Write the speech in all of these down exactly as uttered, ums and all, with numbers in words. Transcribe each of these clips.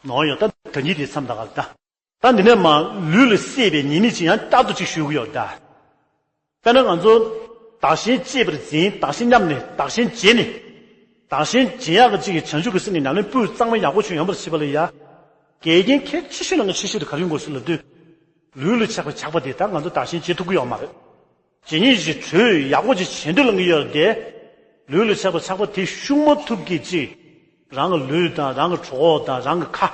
ནོར་ཡོད་ད། ད་ཉིད་དེ་མཚམས་ད་ག་ལ་ད། ད་འདི་ནས་མ་ལུས་ལ་སྲེད་པའི་ཉེས་དམིགས་ཅིག་ཡང་བསྐྱར་དུ་ཅིག་ཞུ་གི་ཡོད་ད། དཔེར་ན་ང་ཚོ་བདག་གཞན་གཅེས་པར་འཛིན། བདག་གཞན་མཉམ་ནས་བདག་གཞན་བརྗེ་ནས། བདག་གཞན་བརྗེ་ཡག་གི་ཅིག་གི་བྱང་ཆུབ་ཀྱི་སེམས་ཀྱི་ཉམས་ལེན་སྤུས་གཙང་མ་ཡག་པོ་ཅིག་ཡོང་བར་བྱེད་པ་ལ་ཡ། འགལ་རྐྱེན་གལ་ཆེ་ཤོས་ནང་གི་ཆེ་ཤོས་དེ་ག་རེ་ཡོང་དགོས་ཟེར་ལབ་དུས། ལུས་ལ་ཆགས་པའི་ཆགས་པ་དེ་ད་ང་ཚོ་བདག་གཞན་བརྗེ་ཐུབ་ཀྱི་ཡོད་མ་རེད། ཇི་སྙེད་ཅིག་གྲོས་ཡག་པོ་ཅིག་བྱེད་འདོད་ལངས་ཀྱི་ཡོད་དེ། ལུས་ལ་ཆགས་པའི་ཆགས་པ་དེ་ཤུགས་མ་ཐུབ་ཀྱི་ཅིག་རང་གི་ལུས་དང་རང་གི་གྲོད་ཁོག་དང་རང་གི་ཁ།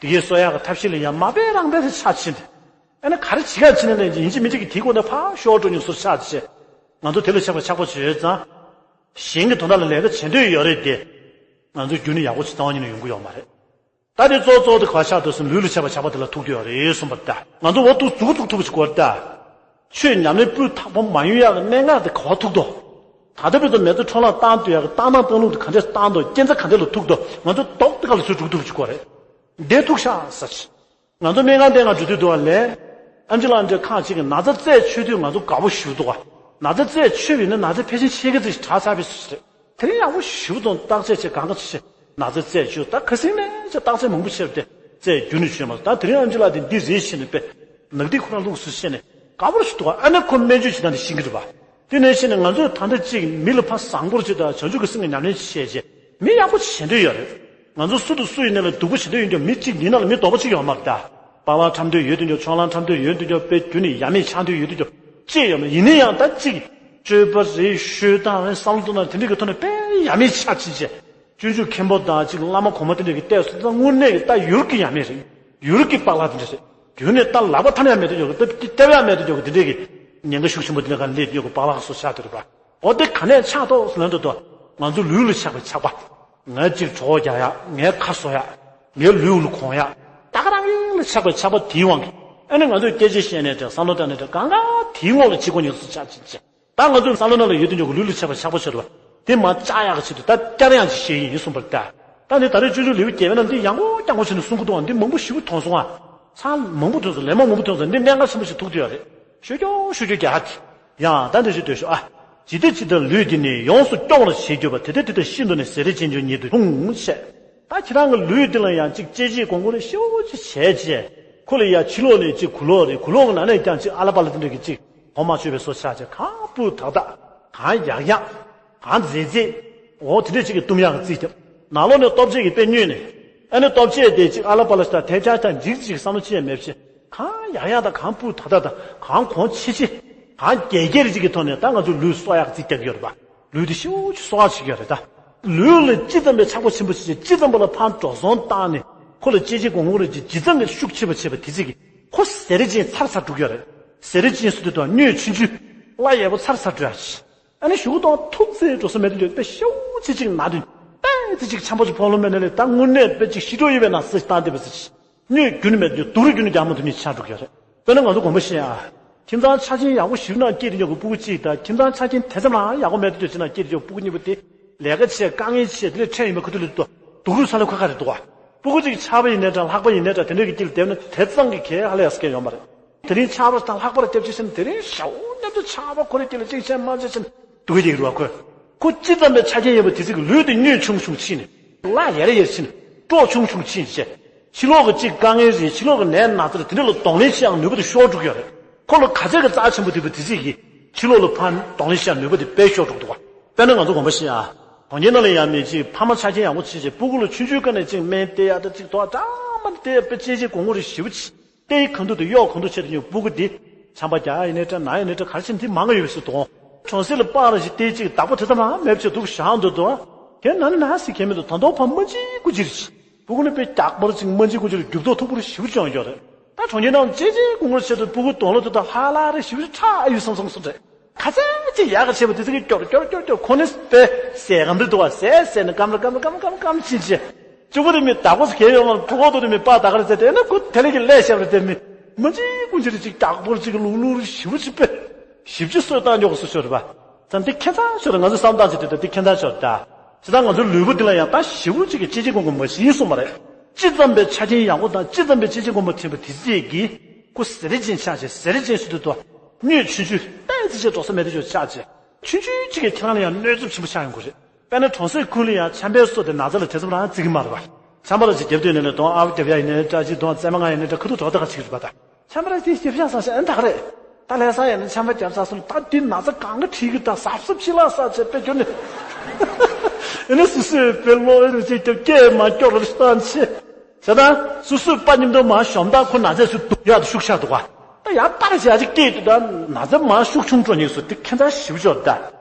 དེ་གའི་གསོ་ཡག་གི་ཐབས་ཤེས་ལ་ཡང་མ་འབད་རང་འབད་དེ་ཆགས་ཕྱིན་ཏེ། ཨ་ནི་ག་རེ་བྱེད་ཡག་ཕྱིན་ནས་ཡིན་གཅིག་མིན་གཅིག་གི་དེའི་སྒོ་ནས་ཕར་ཤོར་འགྲོ་མཁན་ཚོར་ཆགས་ཏེ། ང་ཚོ་དེ་ལ་ཆགས་པའི་ཆགས་པ་བྱེད་ཡོད་ཙང་། གཞན་གྱི་དོན་དག་ལ་ལས་ཀ་བྱེད་འདོད་ཡོད་རེད་དེ། ང་ཚོ་རྒྱུན་ནས་ཡག་པོ་ཅིག་རྩ་བ་ཉིད་ནས་ཡོང་གི་ཡོད་མ་རེད། ད་དེ་གཙོ་གཙོ་དེ་ག་བ་ཆགས་འདུག་ཟེར་ན་ལུས་ལ་ཆགས་པ་ཆགས་པ་དེ་ལ་ཐུག་རྒྱུ་ཡོད་རེད་གསུངས་པ་ད། ང་ཚོ་འོ་ཐུག་མཛུབ་ཐུག་ཐུག་པ་ཞིག་གོ་ད། ཆོས་ཉམས་ལེན་སྤུས་དག་པོ་མ་ཡོང་ཡག་གི་གནད་འགག་དེ་ག་བ་ཐུག་འདུག་ད་ལྟ་བར་དུ་མེ་ཏོག་འཕྲོ་བརླག་བཏང་སྡོད་ཡག་གི་བཏང་སྟངས་བཏང་ལུགས་དེ་ག་འདྲས་བཏང་འདུག་རྐྱེན་རྩ་ག་འདྲས་ལ་ཐུག་འདུག་ང་ཚོ་རྡོག་དེ་ག་ལ་ཚུར་འགྲོ་ཐུབ་པ་ཞིག་གོ་རེད། འདས་ཐུག་ཤག་ཟེར་ཅིག་ང་ཚོ་སྨན་ཁང་དེ་ང་འགྲོ་དུས་འདུག་བ་ལས། ཨམ་ཆི་ལགས་འདྲ་ཁག་ཅིག་གིས་ན་ཚ་རྩད་ཆོད་དུས་ང་ཚོ་དགའ་པོ་ཞུ་འདུག་བ། ན་ཚ་རྩད་ཆོད་པ་ཡིན་ན་ན་ཚ་ཕལ་ཆེར་ཕྱེད་ཀ་ཙམ་ཞིག་དྲག་ཚར་བའི་སུ་རེད། དེ་རིང་ཡག་པོ་ཞུ་དང་བརྟག་དཔྱད་བྱེད་གང་ག་ཅི་བྱེད། ན་ཚ་རྩད་ཆོད་ད་ཁ་སེང་ནས་ཅི་བརྟག་དཔྱད་མང་པོ་བྱས་པ་དེ་རྩད་རྒྱུན་ནས་ཆོད་མ་སོང་། ད་དེ་རིང་ཨམ་ཆི་ལགས་དེ་འདི་རེད་ཤེས་ནས་པས། ནག་ཐིག་ཁོ་རང་ལུགས་སུ་ཤེས་ནས་དགའ་པོ་ཞུ་འདུག་བ། ཨ་ནི་ཁོ་སྨན་བཅོས་བྱེད་སྟངས་དེ་ཤེས་ཀྱི་རེད་པ། དེ་ནས་ཕྱིན་ནས་ང་ཚོས་ད་ལྟ་གཅིག་མི་ལ་ཕར་བཟང་པོར་བྱེད་དང་བྱང་ཆུབ་ཀྱི་སེམས་ཀྱི་ཉམས་ལེན་བྱེད་བྱེད་མི་ཡག་པོ་བྱེད་འདོད་ཡོད་རེད། ང་ཚོ་སུ་དང་སུ་ཡིན་ནའི་ལ་སྡུག་པོ་བྱེད་འདོད་ཡོད་མཁན་མི་གཅིག་ཡིན་ན་ལ་མི་ལྡོག་པ་གཅིག་ཡོད་མ་རེད་ད། པཱ་ལགས་འཁྲབ་འདོད་ཡོད་དུས་ཀྱང་ཕྱོགས་གླང་འཁྲབ་འདོད་ཡོད་དུས་ཀྱང་དཔེ་རྒྱུན་ནས་ཡ་མེད་ཆགས་འདོད་ཡོད་དུས་ཀྱང་ཅི་ཡོད་མེད་ཡིན་ན་ཡང་ད་གཅིག་སྤྱོད་པ་རེད་ཤོད་སྟངས་རེད་བསམ་བློ་གཏོང་སྟངས་དེ་འདྲ་གི་ཐོག་ནས་དཔེ་ཡ་མེད་ཆགས་ཕྱིན་བྱས། སྤྱོད་འཇུག་མཁན་པོ་དང་གཅིག་བླ་མ་གོང་མ་དེ་འདྲ་གི་བལྟས་སོང་ཙང་དངོས་གནས་ཀྱི་ད་ཡུལ་གྱི་ཡ་མེད་རེད། ཡུལ་གྱི་པཱ་ལགས་དེ་འདྲ་རེད། རྒྱུན་ནས་ད་ལག་པ་འཐམ་ཡ་མེད་དུ་འཇོག་གི་ད་ལྟེ་བ་ཡ་མེད་དུ་འཇོག་གི་དེ་འདྲས་ཀྱི་ཉེན་ཁ་ཤུགས་ཆེན་པོ་དེ་འདྲ་ག་སླེབས་ཡོད་གི་པཱ་ལགས་སུ་ཆགས་དེ་རེད་པ། འོ་དེ་ག་ནས་ཆགས་ཐོག་ཟེར་ན་འདུག་དོ། ང་ཚོ་ལུས་ལ་ཆགས་པའི་ཆགས་པ། ངའི་གཅིག་གྲོད་ཁོག་རྒྱག་ཡ། ངའི་ཁ་བཟོ་ཡ། ངའི་ལུས་ལ་གོན་ཡ། ད་ག་རང་གི་ལ་ཆགས་པའི་ཆགས་པ་དེའི་དབང་གིས་ཨ་ནི་ང་ཚོས་སྐད་ཆ་བཤད་ནས་དྲན་བསམ་བློ་བཏང་ནས་དྲན་གང་ག་དེའི་ངོགས་ལ་གཅིག་གོ་ཉེ་སུ་ཆགས་ཕྱིན་ཆད། ད་ང་ཚོའི་བསམ་བློ་ནང་ལ་ཡོད་དུ་འཇོག་གི་ལུས་ལ་ཆགས་པ་ཆགས་པ་ཆགས་རེད་པ། དེ་མ་བཅག་ཡག་གི་ཆེད་དུ་ད་བསྐྱར་ཡང་ཅིག་བཤད་ཀྱི་ཡིན་གསུངས་པར་ལྟ། ད་ནི་ད་རེས་སྤྱོད་འཇུག་ལེའུ་བརྒྱད་པའི་ནང་འདི་ཡང་སྐོར་རྐྱང་སྐོར་བྱས་ནས་གསུང་གི་འདུག་བ། འདི་མང་པོ་ཞེ་པོ་མཐོང་སོང་ང་། ཚང་མང་པོ་མཐོང་སོང་། ལན་མང་མང་པོ་མཐོང་སོང་། འདི་གནད་འགག་ཆེན་པོ་ཞིག་ཐུག་བསྡད་ཡོད་རེད། ཤོད་ཀྱོག་ཤོད་ཀྱོག་རྒྱག་ཧ་དེ། ཡང་ད་འདི་ཞིག་ལྟོས་ཤོག་ཨ། ཇི་ལྟ་ཇི་ལྟར་ལུས་འདི་ནི་ཡོངས་སུ་སྐྱོང་བར་བྱེད་གྱུར་པ། དེ་ལྟ་དེ་ལྟར་ཤིན་ཏུ་ནི་བསེ་རུ་ཅན་གྱི་ཉིད་དུ་འཁྲུངས་ཤེས། ད་ཁྱེད་རང་གི་ལུས་འདི་ལ་ཡང་ཅིག་ལྕེ་གཅིག་གོང་གོང་རེ་ཤོག་ཅིག་བྱས་རྗེས། ཁོ་ལ་ཡ་ཕྱི་ལོགས་ནས་ཅིག་གུ་ལོག་རེ། གུ་ལོག་གི་ནང་ནས་ཀྱང་ཅིག་ཨ་ལ་པ་ལ་དེ་འདྲ་གི་ཅིག་གོང་མ་ཆོད་པའི་བཟོ་ཆགས་ཅིག་གང་སྤུས་དག་དག་གང་ཡག་ཡག་གང་མཛེས་མཛེས། འོ་དེ་འདྲ་ཅིག་གི་བཏུམ་ཡག་གི་རྩིས་རྒྱབ། ནང་ལོགས་ནས་ལྟོ་ཆས་ཀྱི་དཔེ་སྙོད་ནས། ཨ་ནི་ལྟོ་ཆས་དེ་ཅིག་ཨ་ལ་པ་ལ་ཞིག་དང་དེབ་ཆག་དང་འཇིགས་ཅིག་བསམ་བློ་ཅི་ཡང་མེད་ཕྱིན། གང་ཡག་ཡག་དང་གང་སྤུས་དག་དག་དང་གང་གོང་ཆེ་ཆེ། གང་རྒྱས་རྒྱས་རེ་ཅིག་གི་ཐོག་ནས་ད་ང་ཚོའི་ལུས་གསོ་ཡག་རྩིས་རྒྱག་གི་ཡོད་རེད་པ། ལུས་དེ་ཤུགས་ཆེ་གསོ་བ་བྱེད་ཀྱི་ཡོད་རེད་ད། ལུས་ལ་ཅི་ཙམ་པའི་ཆགས་པ་ཆེན་པོ་བྱེད་ཅི་ཙམ་པ་ལ་ཕར་འགྲོ་སོང་བཏང་ནས་ཁོ་ལ་ལྕེ་གཅིག་གོང་གོང་རེ་ཅིག་ཇི་ཙམ་གྱི་ཤུགས་ཆེ་བ་བྱེད་པ་དེ་ཅིག་གིས་ཁོ་བསེ་རུ་ཅན་ཚར་ཚར་འགྲོ་གི་ཡོད་རེད། བསེ་རུ་ཅན་སུ་དེ་དང་སྣོད་ཆུང་ཆུང་བླ་ཡག་པོ་ཚར་ཚར་འགྲོ་ཡག་ཅིག་ཨ་ནི་གཞུག་གུ་དང་ཐུག་ཚེ་འགྲོ་ས་མེད་དུ་འགྱུར་དཔེ་ཤོག་ཅིག་ཅིག་ན་དུས་ཏན་ཏིག་ཅིག་འཆམ་པོ་ཅིག་ཕོག་ལོ་མེད་ན་ལས་ད་དངོས་གནས་དཔེ་ཅིག་ཤི་འགྲོ་ཡོད་པའི་ནང་སྲིད་བཏང་བསྡད་པ་ཟེར་ཅིག་སྣོད་རྒྱུན་མེད་དུ་སྡུག་རུ་རྒྱུན་རྒྱག་མ་ཐུབ་མཁན་ཆགས་འགྲོ་གི་རེད། དཔེར་ན་ང་ཚོ་དགོངས་པ་བཞེས་ཨ། ཁྱིམ་ཚང་ཆ་རྐྱེན་ཡག་པོ་ཞིག་ནང་སྐྱེས་དུས་ཀྱང་སྤུ་གུ་གཅིག་དང་ཁྱིམ་ཚང་ཆ་རྐྱེན་དེ་ཙམ་ལའང་ཡག་པོ་མེད་དུས་ཅིག་ནང་སྐྱེས་དུས་ཀྱང་སྤུ་གུ་གཉིས་པོ་དེ་ལས་ཀ་བྱས་དཀའ་ངལ་ཆེ་དེ་ལས་ཁྲལ་ཡིན་པ་ཁ་ཐུག་ལས་སྡུག་རུ་ས་ལ་ཁ་ཁ་རེད་འདུག་བ། སྤུ་གུ་གཅིག་ཆགས་པ་ཡིན་ནའི་འདྲ་ལྷག་པ་ཡིན་ནའི་འདྲ་དེ་འདྲའི་གི་དཀྱིལ་བསྡད་ན་དེ་ཙམ་གྱི་གལ་ཧ་ལས་ཡག་སྐད་ཡོད་མ་རེད། དེ་རིང་ཆགས་པ་དང་ལྷག་པར་སྐྱབས་ཆེ་ཕྱིན་དེ་རིང་ཞའོ་མཉམ་དུ་ཆགས་པ་ཁོ་རེ་དཀྱིལ་ལ་གཅིག་ཆེན་མ་ཆེ་ཕྱིན་སྡུག་གི་ཡིག་རུ་བ་ཁོས། ཁོ་ཅི་ཙམ་པའི་ཆ་རྐྱེན་ཡོད་པ་དེ་ཚོ་གི་ལུས་དེ་སྣོད་ཆུང་ཆུང་ཕྱིན་ནས་བླ་ཡར་ཡར་ཕྱིན་ནས་སྤྲོ་ཆུང་ཆུང་ཕྱིན་བྱས། ཕྱི་ལོགས་ཀྱི་གཅིག་དཀའ་ངལ་རེད། ཕྱི་ལོགས་ཀྱི་ནད་ན་ཚ་རེད། དེ་འདྲ་ལ་གདོང་ལེན་བྱེད་ཡག་ནུས་པ་དེ་ཤོར་འགྲོ་གི་ཡོད་རེད། ཁོ་ལ་ག་ཚད་ཀྱི་རྩ་ཆེན་པོ་དེ་བས་དེ་ཚིག་གིས་ཕྱི་ལོགས་ལ་ཕར་གདོང་ལེན་བྱེད་ཡག་ནུས་པ་དེ་དཔེ་ཤོར་འགྲོ་གི་འདུག་བ། དཔེར་ན་ང་ཚོ་དགོངས་པ་བཞེས་ཨ། གྲོང་ཁྱེར་ནང་ལ་ཡང་མི་གཅིག་ཕ་མ་ཆ་རྐྱེན་ཡག་པོ་བྱེད་བྱས་སྤུ་གུ་ལ་ཆུང་ཆུང་སྒང་ནས་གཅིག་སྨན་སྟེར་ཡག་དང་གཅིག་དོ་ཀྲང་མ་སྟེར་ཡག་དཔེ་ཅན་ཅན་གོང་གོང་རེ་ཞེ་པོ་ཅིག་སྟེར་གང་ཐུབ་དང་གཡོག་གང་ཐུབ་བྱས་དུས་ཀྱང་སྤུ་གུ་འདི་ཆམ་པ་རྒྱག་ཡ་ཡིན་ནའི་འདྲ་ན་ཡ་ཡིན་ནའི་འདྲ་ག་རེ་བྱས་ནའི་འདི་མང་གི་ཡོད་པའི་ཚུལ་དུ་འོང་། གྲོང་གསེབ་ལ་པར་ཞིག་སྟེར་ཅིག་བདག་པོ་དེ་ཙམ་ལའང་མེད་པ་བྱས་འདུག་བཞག་འདུག་དོ། དེ་ན་ནི་ན་ཟེར་མཁན་མི་འདུག་ད་དུང་ཕར་སྨན་ལྗིད་ཀུ་ཅི་རེ་བྱས། སྤུ་གུ་ནི་དཔེ་རྒྱགས་པར་ཅིག་སྨན་ལྗིད་ཀུ་ཅི་རེ་རྒྱུག་ཐོག་མཐུག་པོ་རེ་ཞེ་པོ་ཅིག་ཡོང་གི་ཡོད་རེད། ད་གྲོང་ཁྱེར་ནང་ཅི་ཅི་ཀུང་ཀུར་བྱེད་དུས་སྤུ་གུ་གདོང་ལ་ཐུག་དང་ཧ་ལ་རེ་ཞེ་པོ་ཅིག་ཁྲག་ཨ་ཡུ་སང་སང་སོང་རེད། ག་ཚད་ཅིག་ཡག་ག་བྱས་པ་དེ་ཚོ་གིས་སྐྱོར་སྐྱོར་སྐྱོར་སྐྱོར་ཁོ་ནི་དཔེ་ཟས་སྐམ་དུ་འདུག་བ། ཟས་ཟས་ནས་སྐམ་ར་སྐམ་ར་སྐམ་ར་སྐམ་ར་སྐམ་ཕྱིན་བྱས། གཅིག་པུ་དེ་མི་བདག་པོ་ཟེར་མཁན་ཡོད་མ་རེད། ཕྲུ་གུ་དེ་མི་པ་ད་ག་རེ་ཟེར་དེ་ནི་ཁོ་དེ་ལས་ཀྱི་ལས་བྱས་པ་རེད། དེ་མི་མི་གཅིག་ཀུན་གྱིས་རེ་གཅིག་རྒྱགས་པོར་གཅིག་ལུག་ལུག་རེ་ཞེ་པོ་ཅིག་དཔེ་ཞེ་པོ་ཅིག་གསོས་བཏང་ཉོག་གི་སུ་ཤོར་རེད་པ། ཙང་འདི་ཁྱད་མཚར་ཤོར་རེད། ང་ཚོ་བསམ་སྟངས་ཅིག་དེ་ད་འདི་ཁྱད་མཚར་ཤོར་རེད་ད། ཅི་ལྟར་ང་ཚོའི་ལུས་པོ་འདི་ལ་ཡང་ད་ཞེ་པོ་ཅིག་གི་གཅེས་གཅེས་སྐོམ་སྐོམ་མ་ཞིག་ཡིན་གསུངས་པ་རེད། ཅི་ཙམ་པའི་ཆ་རྐྱེན་ཡག་པོ་དང་ཅི་ཙམ་པའི་གཅེས་གཅེས་སྐོམ་སྐོམ་ཐེབས་པ་དེ་ཚིག་གིས་ཁོ་ཟས་རིགས་ཅན་ཆགས་ཆེ་ཟས་རིགས་ཅན་ཞིག་ཏུ་དོ། སྣོད་ཆུང་ཆུང་ཏན་ཏིག་ཅིག་འགྲོ་ས་མེད་དུ་ཆགས་ཆེ། ཆུང་ཆུང་ཅིག་གིས་ཁྱེད་རང་ལ་ཡང་གནོད་ཚབས་ཆེན་པོ་ཆགས་ཡོང་གི་རེད། དཔེར་ན་གྲོང་གསེབ་ཁུལ་ལ་ཡང་ཆམ་པའི་སོ་དེ་ན་ཚ་ལ་དེ་ཙམ་རང་བརྩི་གི་མ་རེད་པ། ཆམ་པ་ར་ཅིག་རྒྱབ་དུས་ནས་ལས་གདོང་ཨ་བ་རྒྱབ་ཡ་ཡིན་ནའི་འདྲ། ཅིག་གདོང་རྩེ་མ་ང་ཡིན་ནའི་འདྲ། ཁ་ཐུག་དྲག་ད་ག་ཅིག་རེད་པ་ད། ཆམ་པ་ར་ཅིག་རྒྱབ་ཤག་ས་ཤག་ཨན་ད་ག་རེད། ད་ལས་ས་ཡིན་ན་ཆམ་པ་རྒྱབ་ས་སོང་། ད་འདི་ན་ཚ་གང་ག་ཁྲིད་གི་ད་གཟབ་གཟབ་ཕྱི་ལ་ས་ཆེ་པེ་གྱུར་ནས། ཨེ་ནི་སུ་སུས་པེ་ལོ་ཨེ་ནི་ཅིག་རྒྱབ་སྐད་མ་སྐྱོར་ར་སྟངས་ཆེ། བྱས་ད་སུ་སུས་པ་མཉམ་དུ་མ་ཤོམ་ད་ཁོ་ན་ཚ་སུ་སྡུག་ཡག་ཏུ་ཤུགས་ཆག་འདུག་ག་ད་ཡར་པར་བྱས་ཅིག་སྐད་དུ་ད་ན་ཚ་མ་ཤུགས་ཆུང་འགྲོ་ཉེས་སུ་དེ་ཁྱད་མཚར་ཞིབ་ཆོག་ད།